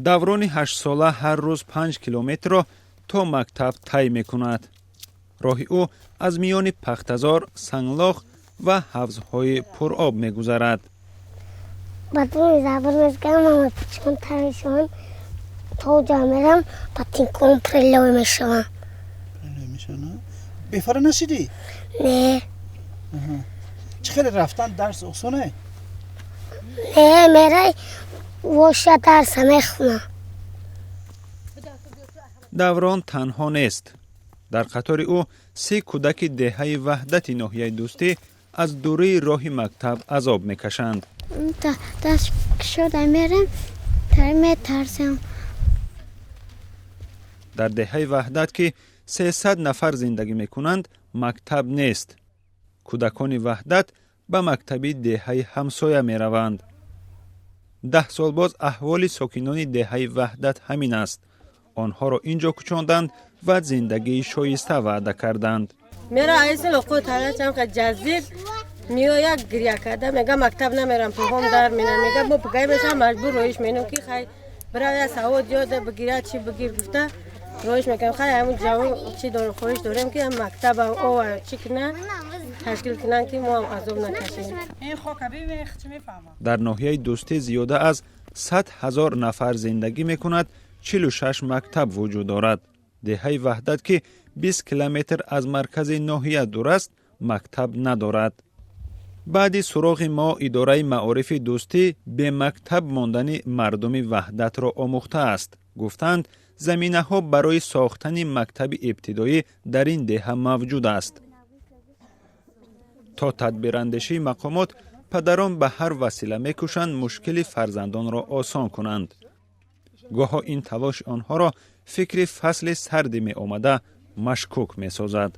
Даврони 8-сола ҳар рӯз 5 километрро то мактаб тай мекунад. Роҳи ӯ аз миёни пахтазор, санглох ва ҳавзҳои пуроб мегузарад. Баъдуни забр мезгарам, ама пичкон тар мешаванд, то ҷа мерам, ботинком прилой мешаванд. Бефара нашидӣ? Не. Чӣ хеле рафтан дарс осоне? Не, мерай воша дарса мехунам. Даврон танҳо нест. Дар қатори ӯ 30 кӯдаки деҳаи Ваҳдати ноҳияи Дӯстӣ аз дурии роҳи мактаб азоб мекашанд. Даст кушода мерам, метарсам. Дар деҳаи Ваҳдат, ки 300 нафар зиндагӣ мекунанд, мактаб нест. Кӯдакони Ваҳдат ба мактаби деҳаи ҳамсоя мераванд. 10 сол боз аҳволи сокинони деҳаи Ваҳдат ҳамин аст. Онҳоро ин ҷо кӯчонданд ва зиндагии шоиста ваъда карданд. Мера айсел оқо тарачам ка ҷазир меояд, гиря карда мега: «Мактаб намерам, пӯҳом дар мена». Мега, мо пугай мешам, маҷбур роиш менем, ки хай бирав, савод ёд бигира, чи бигир гуфта роиш мекунем. Хай, ҳамун ҷавон чи дорем, хоҳиш дорем, ки мактаба ова чӣ кунанд, ташкил кунанд, ки мо ҳам азоб накашем. Дар ноҳияи Дӯстӣ зиёда аз 100 000 нафар зиндагӣ мекунад, 46 мактаб вуҷуд дорад. Деҳаи Ваҳдат, ки 20 километр аз маркази ноҳия дур аст, мактаб надорад. Баъди суроғи мо идораи маорифи Дӯстӣ бемактаб мондани мардуми Ваҳдатро омӯхтааст. Гуфтанд, заминаҳо барои сохтани мактаби ибтидоӣ дар ин деҳа мавҷуд аст. То тадбирандешии мақомот, падарон ба ҳар васила мекӯшанд мушкили фарзандонро осон кунанд. Гоҳо ин талоши онҳоро фикри фасли сарди меомада машкук месозад.